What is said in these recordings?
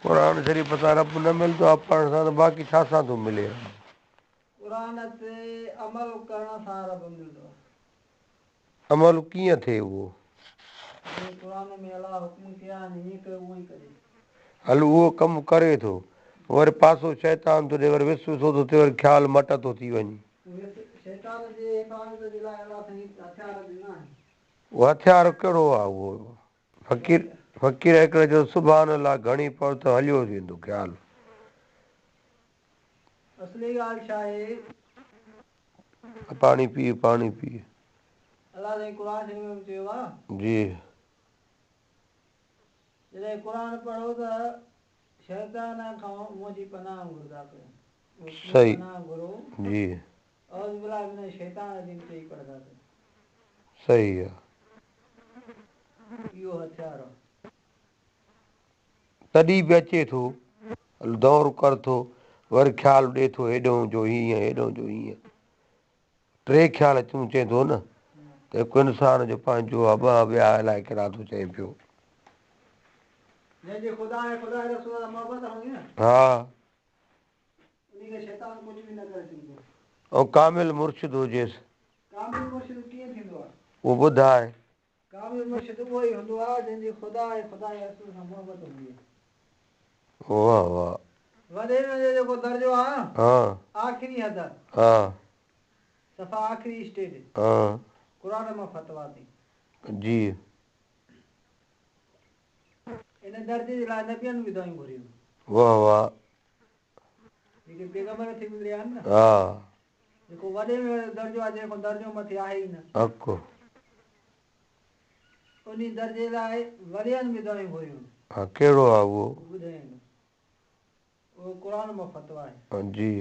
قرآن شريف سان رب نه ملندو آ پڙهڻ سان ته باقي ڇا سان ٿو ملي رب؟ قرآن تي عمل ڪرڻ سان رب ملندو آ. عمل ڪيئن ٿئي اهو؟ جيئن قرآن ۾ الله حڪم ڪيا آهن ائين ڪيو اونئن ئي ڪجي. هل اهو ڪم ڪري ٿو وري پاسو شيطان ٿو ڏي وري وسوسو ٿو ٿئي وري خيال مٽ ٿو ٿي وڃي. شيطان جي حفاظت جي لاء الله سائين هٿيار ڏنا آهن. اهو هٿيار ڪهڙو آ اهو؟ فقير فقير هڪڙي چيو سبحان الله گهڻي پڙهه ته هليو ويندو خيال. اصلي ڳالهه ڇا آهي؟ پاڻي پيء پاڻي پيء. الله سائين قرآن شريف ۾ چيو آ. جي. جڏهن قرآن پڙهو ته شيطان کان منهنجي پناهه گهرندا ڪيو. صحيح پناهه گهرو. جي. اعوذ بالله من الشيطان الرجيم چئي پڙهندا ڪيو. صحيح آ. اهو هٿيار آ. تڏهن به اچي ٿو، دور ڪر ٿو، وري خيال ڏي ٿو هيڏهون جو هيئن، هيڏهون جو هيئن. ٽي خيال تون چئين ٿو نه ته هڪ انسان جو پنهنجو آ، ٻه ٻيا الائي ڪهڙا ٿو چئين پيو. جنهن جي خدا ۽ خدا جي رسول سان محبت هوندي نه. ها. انهي کي شيطان ڪجهه به نه ڪري سگهندو. ۽ ڪامل مرشد هجيس. ڪامل مرشد ڪيئن ٿيندو آ؟ اهو ٻڌاء. ڪامل مرشد اهو ئي هوندو آهي جنهن جي خدا ۽ خدا جي رسول سان محبت هوندي آهي. واه واه. وڏي ۾ وڏو جيڪو درجو آهي نه. ها. آخري حد. ها. صفا آخري اسٽيج. ها. قرآن مان فتويٰ ٿي. جي. ان درجي جي لاء نبين به دعائون گهريون. واه واه. جيڪي پيغمبر ٿي گذريا آهن نه. ها. جيڪو وڏي ۾ وڏو درجو آهي جنهن کان درجو مٿي آهي ئي نه. حق. انهي درجي لاء ولين به دعائون گهريون. ها ڪهڙو آهي اهو؟ ٻڌايان ٿو. اهو قرآن مان فتويٰ آهي. جي.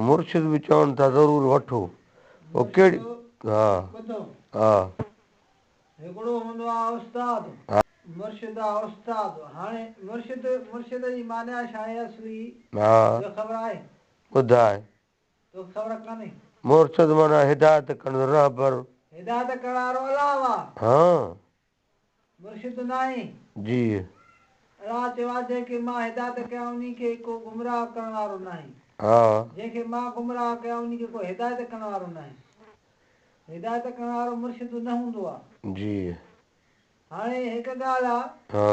مرشد به چون ٿا ضرور وٺو. اهو ڪهڙي ها. ٻڌو. ها. هڪڙو هوندو آهي استاد. ها. مرشد آ استاد. هاڻي مرشد مرشد جي معنيٰ ڇا آهي اصلي ها. توکي خبر آهي؟ ٻڌاء. توکي خبر ڪانهي؟ مرشد معنيٰ هدايت ڪندڙ رهبر. هدايت ڪرڻ وارو الله آ. ها. مرشد ناهي. جي. الله چيو آ جنهن کي مان هدايت ڪيان انهي کي ڪو گمراهه ڪرڻ وارو ناهي. ها. جنهن کي مان گمراهه ڪيان انهي کي ڪو هدايت ڪرڻ وارو ناهي. هدايت ڪرڻ وارو مرشد نه هوندو آ. جي. هاڻي هڪ ڳالهه آ. ها.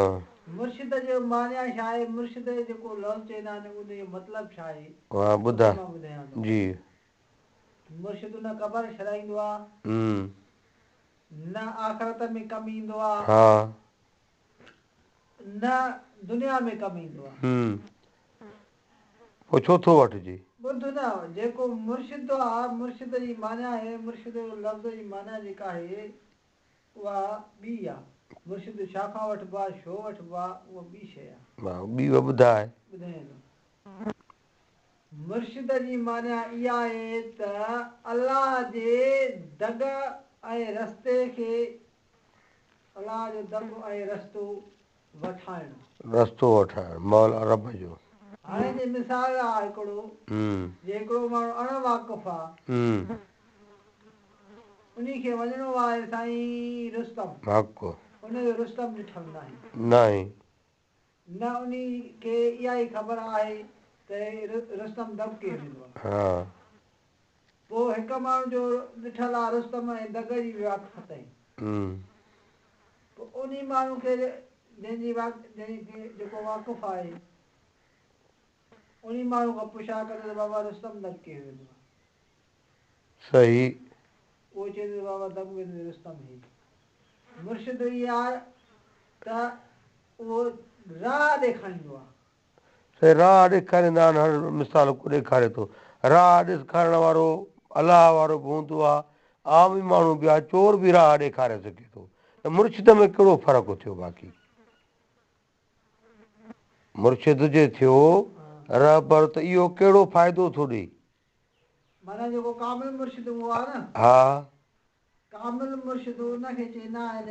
مرشد جو معنيٰ ڇا آهي، مرشد جو جيڪو لفظ چئيندا آهن ان جو مطلب ڇا آهي، ها ٻڌاء. اهو مان ٻڌايان ٿو. جي. مرشد نه قبر ڇڏائيندو آ. نه آخرت ۾ ڪم ايندو آ. ها. نه دنيا ۾ ڪم ايندو آ. پوء ڇو ٿو وٺجي؟ ٻڌ نه، جيڪو مرشد آ، مرشد جي معنيٰ آهي، مرشد جو لفظ جي معنيٰ جيڪا آهي، اها ٻي آ. مرشد ڇا کان وٺبو آ، ڇو وٺبو آ، اها ٻي شيء آ. ها، ٻي به ٻڌاء. ٻڌايان ٿو. مرشد جي معنيٰ اها آهي ته الله جي دڳ ۽ رستي کي الله جو دڳ ۽ رستو وٺائڻ. رستو وٺائڻ، مولا رب جو. هاڻي جي مثال آ هڪڙو، جي هڪڙو ماڻهو اڻ واقف آ، انهي کي وڃڻو آهي سائين رستم، حق. ان جو رستم ڏٺل ناهي. ناهي. نه انهي کي اها ئي خبر آهي ته رستم دڳ ڪيئن ويندو آ. ها. پوء هڪ ماڻهو جو ڏٺل آ رستم ۽ دڳ جي به واقفت آهي. پوء انهي ماڻهو کي جنهن جي جنهن کي جيڪو واقف آهي انهي ماڻهو کان پڇا ڪندو ته بابا رستم دڳ ڪيئن ويندو آ. صحيح. اهو چوندو ته بابا دڳ ويندو رستم هي. مرشد اهي آ ته اهو راهه ڏيکاريندو آ. سائين راهه ڏيکاريندا آهن هر مثال ڪو ڏيکاري ٿو راهه ڏيکارڻ وارو الله وارو به هوندو آ عام ئي ماڻهو به آ چور به راهه ڏيکاري سگهي ٿو ته مرشد ۾ ڪهڙو فرق ٿيو باقي مرشد جي ٿيو رهبر ته اهو ڪهڙو فائدو ٿو ڏئي. معنيٰ جيڪو ڪامل مرشد هوندو آ نه. ها. ڪامل مرشد ان کي چئيندا آهن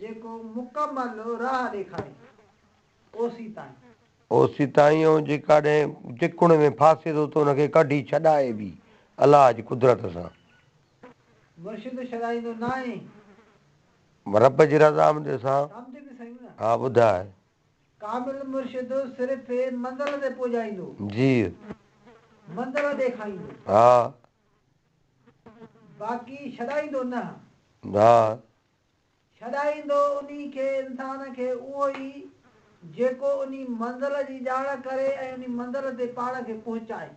جيڪو مڪمل راهه ڏيکاري اوسيتائين. اوسيتائين ۽ جيڪڏهن چڪڻ ۾ ڦاسي ٿو ته ان کي ڪڍي ڇڏائي به الله جي قدرت سان. مرشد ڇڏائيندو ناهي. رب جي رضامندي سان. سمجهه به سهي نه. ها ٻڌاء. ڪامل مرشد صرف منزل تي پڄائيندو. جي. منزل ڏيکائيندو. ها. باقي ڇڏائيندو نه. ها. ڇڏائيندو انهي کي، انسان کي، اهو ئي جيڪو انهي منزل جي ڄاڻ ڪري ۽ انهي منزل تي پاڻ کي پهچائي.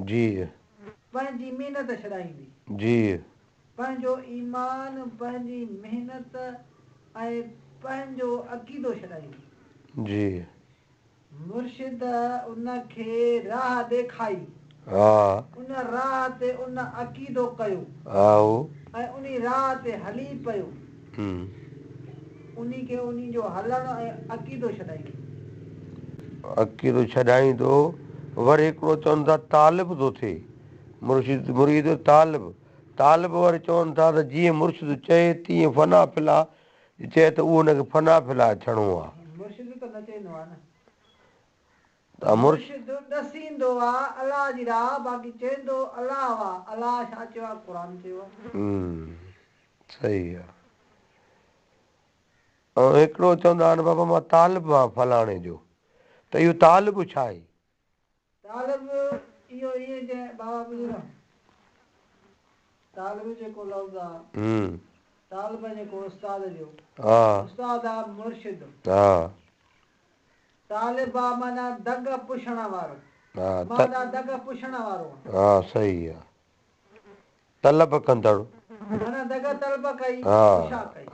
جي. پنهنجي محنت ڇڏائيندي. جي. پنهنجو ايمان، پنهنجي محنت ۽ پنهنجو عقيدو ڇڏائيندي. جي. مرشد ان کي راهه ڏيکائي. ها. ان راهه تي ان عقيدو ڪيو. هائو. ۽ انهي راهه تي هلي پيو. انهي کي انهي جو هلڻ ۽ عقيدو ڇڏائيندو. عقيدو ڇڏائيندو. وري هڪڙو چون ٿا طالب ٿو ٿئي. مرشد مريد طالب. طالب وري چون ٿا ته جيئن مرشد چئي تيئن فنا في الله چئي ته اهو هن کي فنا في الله ٿيڻو آ. مرشد ته نه چئيندو آ نه. ته مرشد ڏسيندو آ الله جي راهه باقي چئيندو الله آ. الله ڇا چيو آ قرآن چيو آ. صحيح آ. ۽ هڪڙو چوندا آهن بابا مان طالب آهيان فلاڻي جو ته اهو طالب ڇا آهي؟ طالب اهو ائين جنهن بابا ٻڌو نه طالب جيڪو لفظ آ طالب جيڪو استاد جو استاد آ مرشد طالب آ معنيٰ دڳ پڇڻ وارو معنيٰ دڳ پڇڻ وارو آ. ها صحيح آ طلب ڪندڙ. معنيٰ دڳ طلب ڪئي پڇا ڪئي.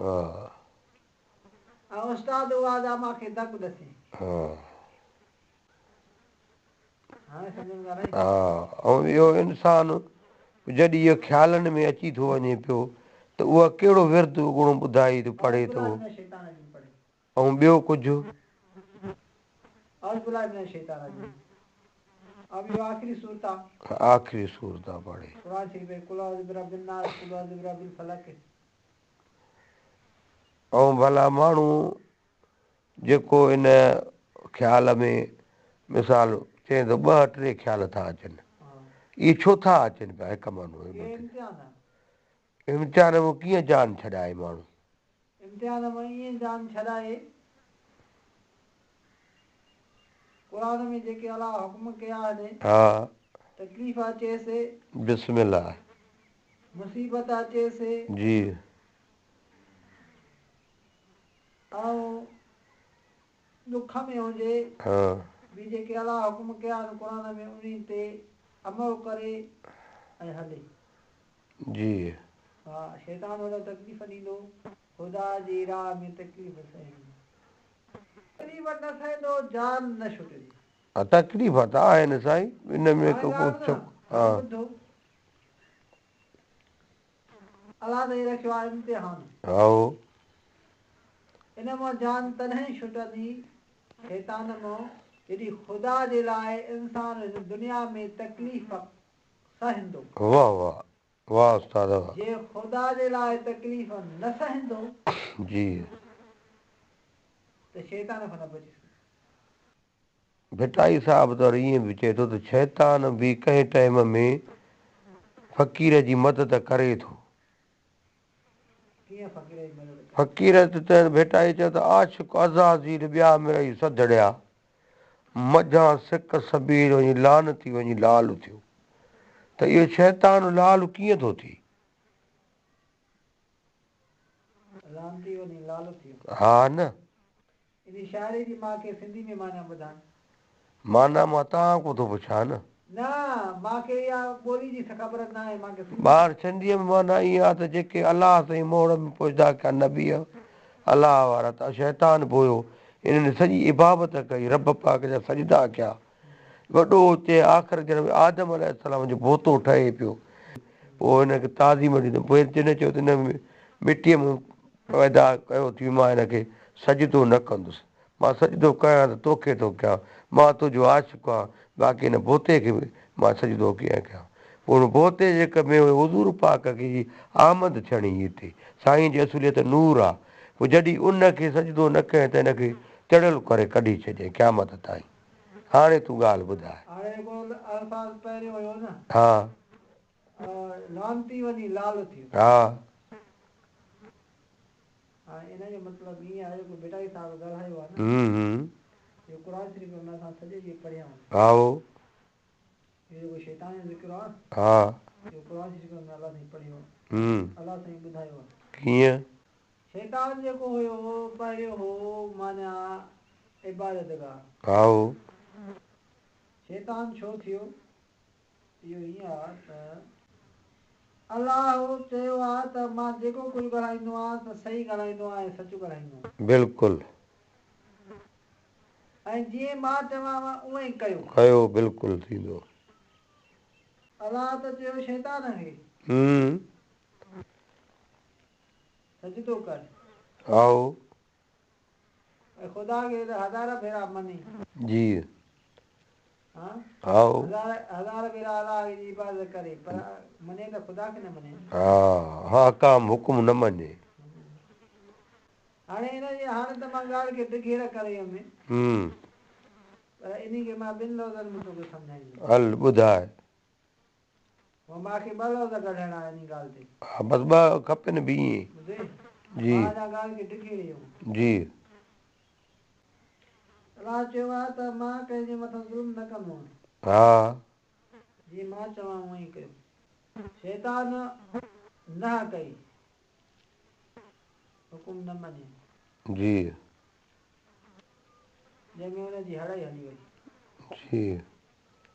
۽ استاد اهو آ ته مان کي دڳ ڏسين. ها ۽ اهو انسان جڏهن اهو خيالن ۾ اچي ٿو وڃي پيو ته اها ڪهڙو ورد اڳوڻو ٻڌائي ٿو پڙهي ٿو ۽ ٻيو ڪجهه. آخري سورت آ پڙهي. ۽ ڀلا ماڻهو جيڪو ان خيال ۾ مثال چئين ته ٻه ٽي خيال ٿا اچن اهي ڇو ٿا اچن پيا هڪ ماڻهو امتحان ۾ ڪيئن جان ڇڏائي ماڻهو. امتحان مان ائين جان ڇڏائي. قرآن ۾ جيڪي الله حڪم ڪيا آهن. ها. تڪليف اچيس. بسم الله. مصيبت اچيس. جي. ۽ ڏک ۾ هجي به جيڪي الله حڪم ڪيا آهن قرآن ۾ انهي تي عمل ڪري ۽ هلي. جي. ها شيطان وڏا تڪليف ڏيندو خدا جي راهه ۾ تڪليف سهندو. تڪليف نه سهندو جان نه ڇٽندي. ها تڪليف ته آهن سائين ان ۾ هاڻي ڪو ڳالهه ٻڌو شڪ نه ها. هاڻي ٻڌو. الله سائين رکيو آهي امتحان. هائو. ان مان جان تڏهن ڇٽندي، شيطان مان، جڏهن خدا جي لاء انسان هن دنيا ۾ تڪليف سهندو. واه واه واه استاد واه. جي خدا جي لاء تڪليف نه سهندو. جي. ته شيطان کان نه بچي سگهندو. ڀٽائي صاحب ته وري ائين به چئي ٿو ته شيطان به ڪنهن ٽائيم ۾ فقير جي مدد ڪري ٿو. ڪيئن فقير جي مدد ڪري؟ فقير ته ڀٽائي چيو ته عاشق عزازيل ٻيا مڙئي سڌڙيا، منجهان سڪ سبيل وڃي لعنتي وڃي لال ٿيو. ته اهو شيطان لال ڪيئن ٿو ٿئي؟ لعنتي وڃي لال ٿيو. ها نه. انهي شاعري جي مان کي سنڌي ۾ معنيٰ ٻڌاء. معنيٰ مان توهان کان ٿو پڇان نه. نه مان کي اها ٻولي جي خبر ناهي مان کي سنڌي. ٻار سنڌيء ۾ معنيٰ ائين آ ته جيڪي الله سائين موڙ ۾ پوڄدا ڪيا نبي الله وارا ته شيطان به هيو انهن سڄي عبادت ڪئي رب پاڪ جا سجدا ڪيا وڏو چي آخر جڏهن آدم عليه السلام جو بوتو ٺهي پيو پوء هن کي تعظيم ڏني پوء جن چيو ته هن مٽيء مان پيدا ڪيو ٿي مان هن کي سجدو نه ڪندس مان سجدو ڪيان ته توکي ٿو ڪيان مان تنهنجو عاشق آهيان باقي هن بوتي کي مان سجدو ڪيئن ڪيان پوء هن بوتي جي ۾ حضور پاڪ کي جي آمد ٿيڻي هئي هتي سائين جي اصليت نور آ پوء جڏهن ان کي سجدو نه ڪئين ته هن کي چڙيل ڪري ڪڍي ڇڏيائين قيامت تائين هاڻي تون ڳالهه ٻڌاء. هاڻي جيڪو الفاظ پهريون هيو نه. ها. لعنتي وڃي لال ٿيو. ها. هاڻي ان جو مطلب ائين آهي جيڪو ڀٽائي صاحب ڳالهايو آهي نه اهو قرآن شريف ۾ اسان سڄي ڏينهن پڙهيا آهيون. هائو. اهو جيڪو شيطان جو ذڪر آهي ها. اهو قرآن شريف ۾ الله سائين پڙهيو آهي. الله سائين ٻڌايو آهي. ڪيئن؟ شيطان جيڪو هيو پهريون هو معنيٰ عبادت گاهه. هائو. شيطان ڇو ٿيو؟ اهو ائين آهي ته الله چيو آهي ته مان جيڪو ڪجهه ڳالهائيندو آهيان ته صحيح ڳالهائيندو آهيان ۽ سچ ڳالهائيندو آهيان. بلڪل. ۽ جيئن مان چوان اونئن ئي ڪيو. ڪيو بلڪل ٿيندو. الله ته چيو شيطان کي. سجدو ڪر. هائو. ۽ خدا کي ته هزار ڀيرا مڃي. جي. ها. هائو. هزار هزار ڀيرا الله جي عبادت ڪري پر مڃي ته خدا کي نه مڃي. ها ها احڪام حڪم نه مڃي. هاڻي ان جي هاڻي ته مان ڳالهه کي ڊگهير ڪري ويم. پر انهي کي مان ٻن لفظن ۾ توکي سمجهائيندس. هل ٻڌاء. هونء مان کي ٻه لفظ ڪڍائڻا آهن انهي ڳالهه تي. ها بس ٻه کپن به ائين. ٻڌئي؟ جي. مان اڃا ڳالهه کي ڊگهيري ويم. جي. الله چيو آهي ته مان ڪنهن جي مٿان ظلم نه ڪندو آهيان. ها. جيئن مان چوان اونئن ئي ڪيو. شيطان نه ڪئي. حڪم نه مڃي. جي. جنهن ۾ ان جي هڙ ئي هلي وئي. جي.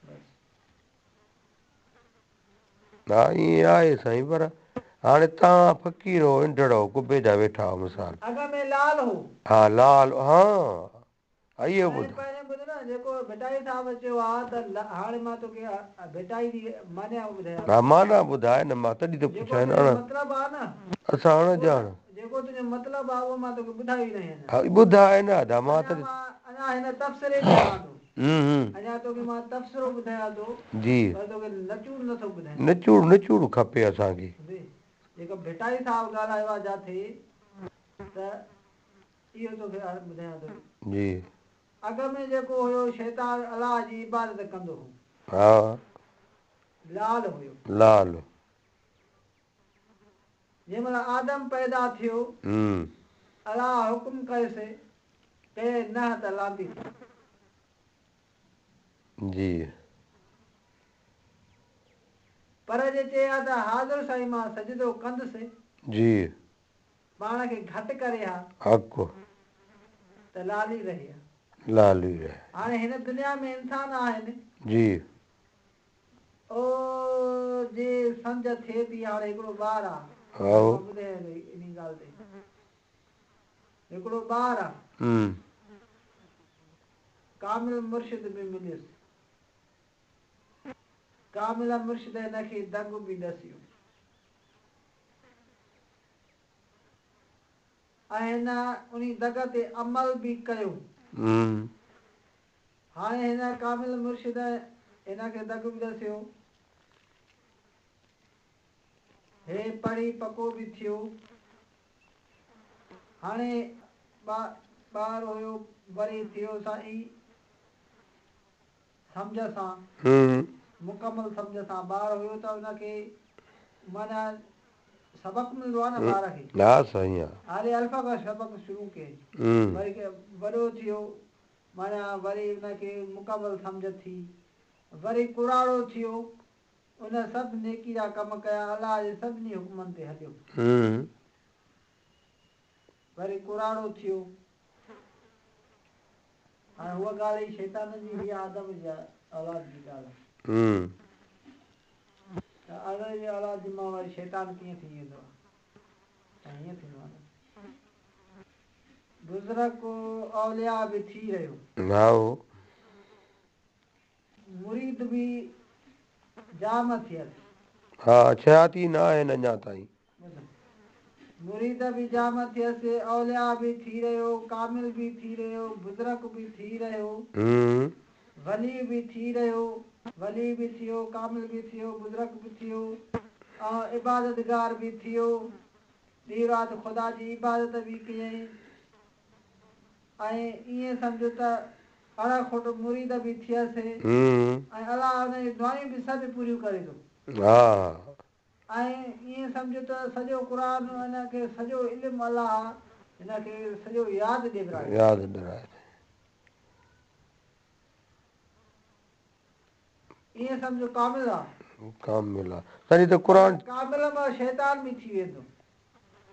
بس. ها ائين آهي سائين پر هاڻي توهان فقير هو انڊڙ هو قبي جا ويٺا هو مثال. اڳ ۾ لال هو. ها لال ها اهو هاڻي ٻڌ. پهرين ٻڌ نه جيڪو ڀٽائي صاحب چيو آ ته هاڻي مان توکي ڀٽائي جي معنيٰ ٻڌايان ها ٿو. معنيٰ ٻڌاء نه مان تڏهن ته جيڪو پڇان تنهنجو اڻ. مطلب آ نه اسان اڻ اهو ڄاڻ. جيڪو تنهنجو مطلب آ اهو مان توکي ٻڌايو ئي ناهي اڃا. ها ٻڌاء نه ادا مان اڃا تڏهن. مان اڃا هن تبصري تي هلان ٿو. اڃا توکي مان تبصرو ٻڌايان ٿو جي. پر توکي نچوڙ نٿو ٻڌايان. نچوڙ نچوڙ کپي اسان کي. ٻڌئي جيڪو ڀٽائي صاحب ڳالهايو آ جاٿي ته اهو توکي ٻڌايان ٿو. جي. اڳ ۾ جيڪو هيو شيطان الله جي عبادت ڪندو هو. ها. لال هيو. لال. جنهن مهل آدم پيدا ٿيو، الله حڪم ڪيس، ڪيئي نه ته لعنتي ٿي. جي. پر جي چئي ها ته حاضر سائين مان سجدو ڪندس. جي. پاڻ کي گهٽ ڪري ها. حق. ته لال ئي رهي ها. لال ئي رهي. هاڻي هن دنيا ۾ انسان آهن. جي. او جي سمجهه ٿئي ٿي هاڻي هڪڙو ٻار آ هائو. مان ٻڌايان ٿو انهي ڳالهه تي هڪڙو ٻار آ ڪامل مرشد به مليس ڪامل مرشد هن کي دڳ به ڏسيو ۽ هن انهي دڳ تي عمل به ڪيو. هاڻي هن ڪامل مرشد هن کي دڳ به ڏسيو. هي پڙهي پڪو به ٿيو. هاڻي ٻار هيو وري ٿيو سائين سمجهه سان مڪمل سمجهه سان ٻار هيو ته ان کي معنيٰ سبق ملندو آهي نه ٻار کي. ها سائين ها. هاڻي الف کان سبق شروع ڪيائين. وري وڏو ٿيو معنيٰ وري ان کي مڪمل سمجهه ٿي. وري ڪراڙو ٿيو. ان سڀ نيڪي جا ڪم ڪيا. الله جي سڀني حڪمن تي هليو. وري ڪراڙو ٿيو. هاڻي هوء ڳالهه ئي شيطان جي هئي آدم جي اولاد جي ڳالهه. ته آدم جي اولاد مان وري شيطان ڪيئن ٿي ويندو آهي؟ ته هيئن ٿيندو آهي نه. بزرگ اولياء به ٿي رهيو. هائو. مريد به جام ٿيس. ها شياطين آهن اڃا تائين. ٻڌ. مريد به جام ٿيس، اولياء به ٿي رهيو، ڪامل به ٿي رهيو، بزرگ به ٿي رهيو، ولي به ٿي رهيو، ولي به ٿيو، ڪامل به ٿيو، بزرگ به ٿيو ۽ عبادتگار به ٿيو. ڏينهن رات خدا جي عبادت به ڪيائين ۽ ائين سمجهه ته اڻ کٽ مريد به ٿيس ۽ الله ان جون دعائون به سڀ پوريون ڪري ٿو. ها. ۽ ائين سمجهه ته سڄو قرآن ان کي سڄو علم الله هن کي سڄو ياد ڏيارائي. ياد ڏيارائي. ائين سمجهو ڪامل آ. ڪامل آ. تڏهن ته قرآن. ڪامل مان شيطان به ٿي ويندو.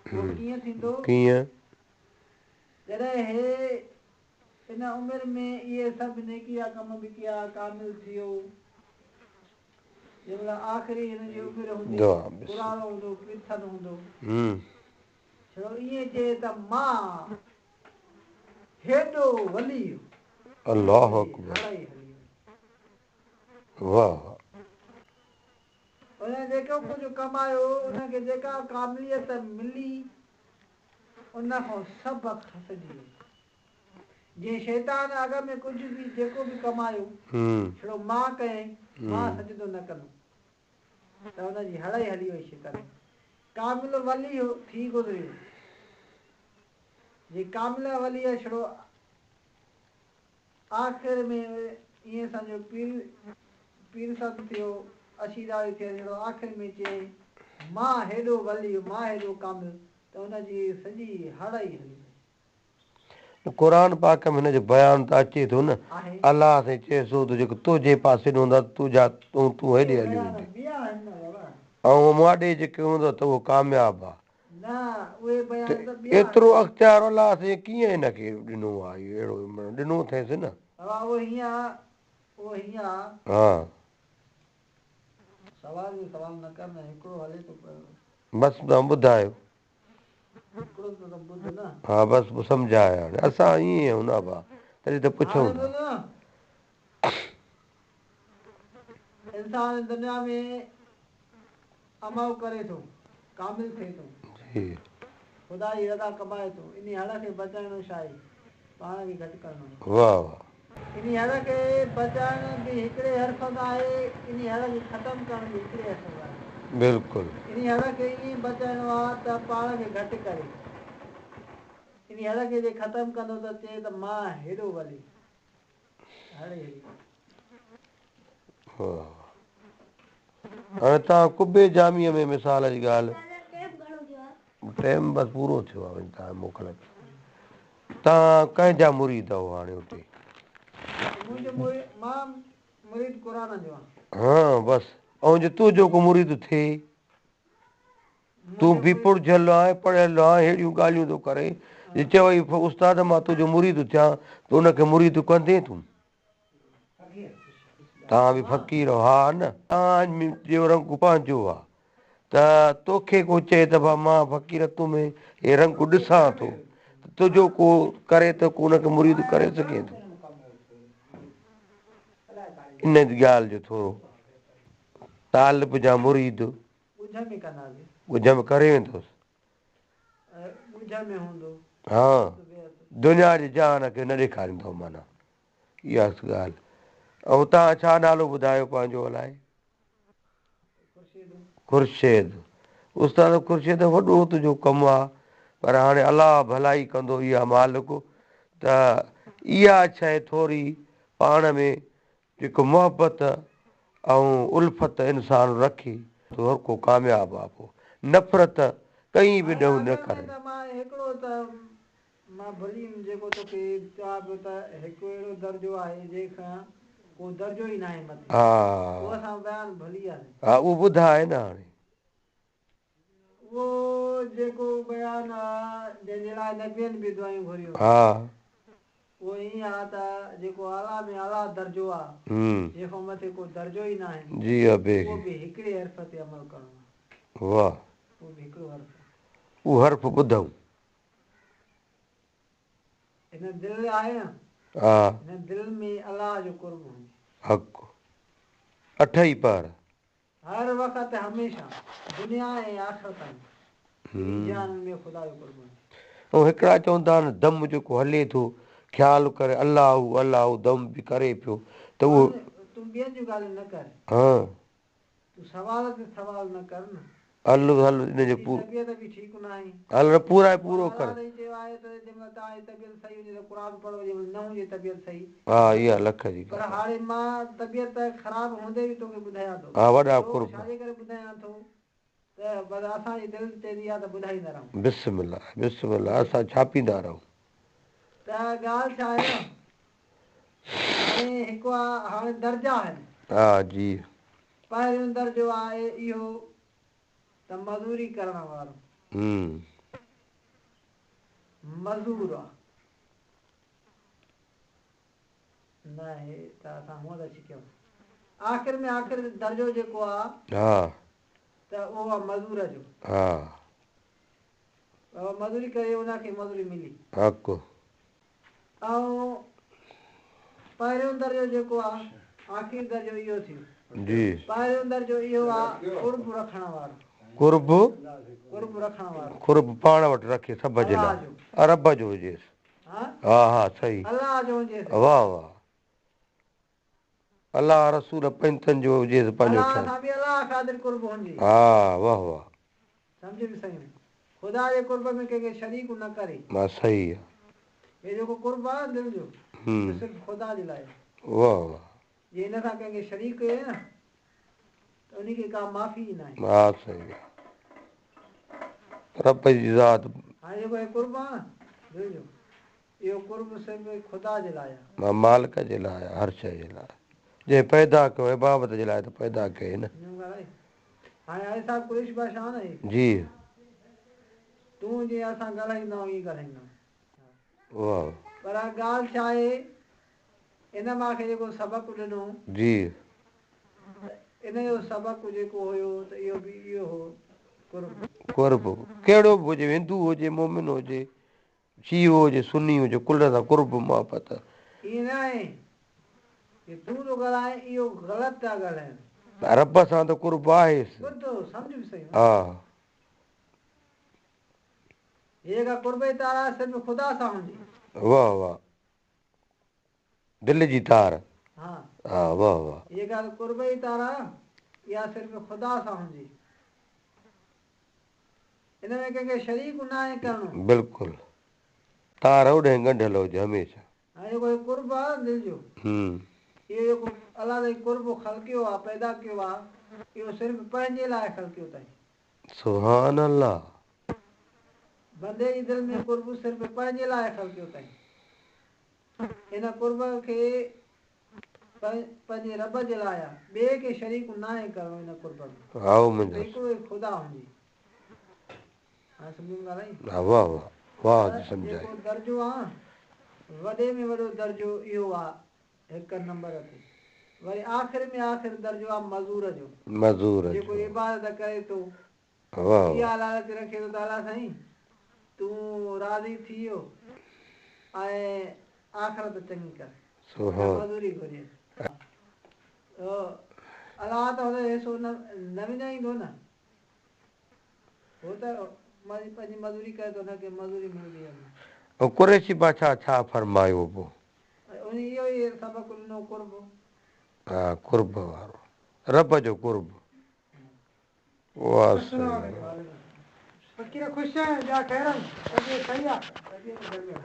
اهو ڪيئن ٿيندو؟ ڪيئن؟ جڏهن هي ان عمر ۾ اهي سڀ نيڪي جا ڪم به ڪيا، ڪامل ٿيو. جنهن مهل آخري هن جي عمر هوندي، پراڻو هوندو، پيرسن هوندو. ڇڙو ائين چئي ته مان هيڏو ولي. الله اڪبر. واهه واهه. ان جيڪو ڪجهه ڪمايو، ان کي جيڪا ڪامليت ملي، ان کان سڀ کسجي وئي. جيئن شيطان اڳ ۾ ڪجهه به جيڪو به ڪمايو، ڇڙو مان ڪيائين، مان سجدو نه ڪندم، ته ان جي هڙ ئي هلي وئي شيطان جي. ڪامل ولي ٿي گذريو. جي ڪامل ولي ڇڙو آخر ۾ ائين سمجهو پير پيرسن ٿيو، اسي ڏهاڙي ٿيس، ڇڙو آخر ۾ چيائين، مان هيڏو ولي، مان هيڏو ڪامل، ته ان جي سڄي هڙ ئي هلي وئي. قرآن پاڪ ۾ هن جو بيان ته اچي ٿو نه، الله سائين چئي ٿو ته جيڪو تنهنجي پاسي ڏي هوندا ته تنهنجا تون تون هيڏي هلي ويندين ۽ مان ڏي جيڪي هوندو ته اهو ڪامياب آ. ته ايترو اختيار الله سائين ڪيئن هن کي ڏنو آ اهڙو ڏنو اٿئيس نه. ها. بس توهان ٻڌايو. ها بس پوء سمجهاء هاڻي اسان ائين آهيون نه ابا تڏهن ته پڇون ٿا. انسان دنيا ۾ عمل ڪري ٿو ڪامل ٿئي ٿو جي خدا جي رضا ڪمائي ٿو انهي هڙ کي بچائڻو ڇا آهي پاڻ کي گهٽ ڪرڻو آهي. واه واه. انهي هڙ کي بچائڻ به هڪڙي حرف سان آهي، انهي هڙ کي ختم ڪرڻ به هڪڙي حرف سان آهي. بلڪل. انهي هڙ کي ائين بچائڻو آهي ته پاڻ کي گهٽ ڪري. انهي هڙ کي جي ختم ڪندو ته چئي ته مان هيڏو ولي. هڙ ئي هلي وئي. واه واه. هاڻي توهان قبي جاميء ۾ مثال جي ڳالهه. ٽيم بس پورو ٿيو آهي وڃي توهان موڪل توهان ڪنهن جا مريد آهو هاڻي اتي؟ منهنجو مريد مان مريد قرآن جو آهيان. ها بس ۽ جي تنهنجو ڪو مريد ٿئي تون به پڙهيل آهين پڙهيل آهين ههڙيون ڳالهيون ٿو ڪرين جي چوئي استاد مان تنهنجو مريد ٿيان ته ان کي مريد ڪندين تون؟ توهان به فقير آهيو ها نه؟ توهان جو رنگ پنهنجو آ ته توکي ڪو چئي ته ڀا مان فقير تو ۾ هي رنگ ڏسان ٿو ته تنهنجو ڪو ڪري ته ڪو ان کي مريد ڪري سگهين ٿو؟ ان ڳالهه جو ٿورو طالب جا مريد ڳجهه ۾ ڪري ويندوس. ها دنيا جي جهان کي نه ڏيکاريندو معنيٰ اها ڳالهه. ۽ توهان ڇا نالو ٻڌايو پنهنجو الائي؟ خورشيد. استاد خورشيد وڏو تنهنجو ڪم آ پر هاڻي الله ڀلائي ڪندو اها مالڪ ته اها شيء ٿوري پاڻ ۾ جيڪو محبت ۽ الفت انسان رکي ته هر ڪو ڪامياب آ پو نفرت ڪئين به ڏهون نه ڪري. مان ڀلي ويم جيڪو توکي چوان پيو ته هڪ اهڙو درجو آهي جنهن کان ڪو درجو ئي ناهي مٿي. اهو اسان بيان ڀلي وياسين. ها اهو ٻڌاء نه هاڻي. اهو جيڪو بيان آ جنهن جي لاء نبين به دعائون گهريون. اهو ائين آ ته جيڪو اعليٰ ۾ اعليٰ درجو آ جنهن کان مٿي ڪو درجو ئي ناهي جي ابي اهو به هڪڙي حرف تي عمل ڪرڻو آ. واه. اهو به هڪڙو حرف آ. اهو حرف ٻڌئون. هن دل آهي نه. ها. هن دل ۾ الله جو قرب هجي. حق. اٺ ئي پهر. هر وقت هميشه دنيا ۽ آخرت ۾ ٻنهي جهانن ۾ خدا جو قرب هجي. ۽ هڪڙا چوندا آهن دم جيڪو هلي ٿو خيال ڪري الله هو الله هو دم به ڪري پيو ته اهو. تون ٻين جون ڳالهيون نه ڪر. ها. تون سوال تي سوال نه ڪر نه. هل هل ان جو پورو. طبيعت به ٺيڪ ناهي. هل نه پورائي پورو ڪر. الله سائين چيو آهي ته جنهن مهل توهان جي طبيعت صحيح هجي ته قرآن پڙهو جنهن مهل نه هجي طبيعت صحيح. ها اها لک جي ڳالهه. پر هاڻي مان طبيعت خراب هوندي به توکي ٻڌايان ٿو. ها وڏا قرب. ڇا جي ڪري ٻڌايان ٿو ته بس اسان جي دل چوندي آهي ته ٻڌائيندا رهون. بسم الله بسم الله اسان ڇاپيندا رهون. ته ڳالهه ڇا آهي نه هاڻي هڪ آ هاڻي درجا آهن. ها جي. پهريون درجو آهي اهو ته مزوري ڪرڻ وارو. مزور آ. نه هي ته اسان هونء ته ڇڪيون. آخر ۾ آخر درجو جيڪو آ. ها. ته اهو آ مزور جو. ها. اهو مزوري ڪري ان کي مزوري ملي. حق. ۽ پهريون درجو جيڪو آ آخري درجو اهو ٿيو. جي. پهريون درجو اهو آ قرب رکڻ وارو. قرب. قرب رکڻ وارو. قرب پاڻ وٽ رکي سڀ جي لاء. رب جو هجيس. ها ها صحيح. الله جو هجيس. واه واه. الله رسول پنجتن جو هجيس پنهنجو الله سان به الله خاطر قرب هجي. ها واه واه. سمجهه به صحيح. خدا جي قرب ۾ ڪنهن کي شريڪ نه ڪري. ها صحيح آ. هي جيڪو قرب آ نه دل جو صرف خدا جي لاء. واه واه. جي هن سان ڪنهن کي شريڪ ڪيو نه ته انهي کي ڪا معافي ئي ناهي. ها صحيح آ. رب جي ذات. هاڻي جيڪو هي قرب آ نه دل جو اهو قرب صرف خدا جي لاء آ. ها مالڪ جي لاء آ هر شيء جي لاء. جنهن پيدا ڪيو عبادت جي لاء ته پيدا ڪيئي نه. هاڻي حاجي صاحب قريشي بادشاهه نه هي. جي. تون جيئن اسان ڳالهائيندا آهيون ائين ڳالهائيندا آهيون. واه. پر ڳالهه ڇا آهي ان مان کي جيڪو سبق ڏنو. جي. ته ان جو سبق جيڪو هيو ته اهو به اهو هو قرب. قرب ڪهڙو به هجي هندو هجي مومن هجي شيعو هجي سني هجي ڪل سان قرب محبت. ائين نه آهي ڪي تون ٿو ڳالهائين اهو غلط ٿا ڳالهائين. رب سان ته قرب آهيس. ٻڌ سمجهه به سهي. ها. هي جيڪا قرب جي تار آهي صرف خدا سان هوندي. واه واه. دل جي تار. ها. ها واه واه. هي جيڪا قرب جي تار آهي اها صرف خدا سان هوندي. ان ۾ ڪنهن کي شريڪ ناهي ڪرڻو. بلڪل. تار اوڏانهن ڳنڍيل هجي هميشه. هاڻي جيڪو هي قرب آهي نه دل جو. اهو جيڪو الله سائين قرب خلقيو آهي پيدا ڪيو آهي اهو صرف پنهنجي لاء خلقيو اٿائين. سبحان الله. بندي جي دل ۾ قرب صرف پنهنجي لاء خلقيو اٿائين. ان قرب کي پنهنجي رب جي لاء آ، ٻئي کي شريڪ ناهي ڪرڻو ان قرب ۾. هائو منهنجا. هڪڙو ئي خدا هجي. هاڻي سمجهيم ڳالهه آئي؟ ها واه واه واه جي سمجهه آئي. جيڪو درجو آ وڏي ۾ وڏو درجو اهو آ هڪ نمبر تي. وري آخر ۾ آخر درجو آ مزور جو. مزور جو. جيڪو عبادت ڪري ٿو. واه اها لالچ رکي ٿو ته الله سائين تون راضي ٿي ويو ۽ آخرت چڱي ڪر. مزوري گهرجي. الله ته هن جو حصو نه وڃائيندو نه. هو ته پنهنجي مزوري ڪري ٿو هن کي مزوري ملندي آهي. قريشي بادشاهه ڇا فرمايو پوء؟ ان اهو ئي سبق ڏنو قرب. ها قرب وارو رب جو قرب. واه سائين. فقير خوش آهن ٻيا خير آهن طبيعت صحيح آ. طبيعت بڙيا.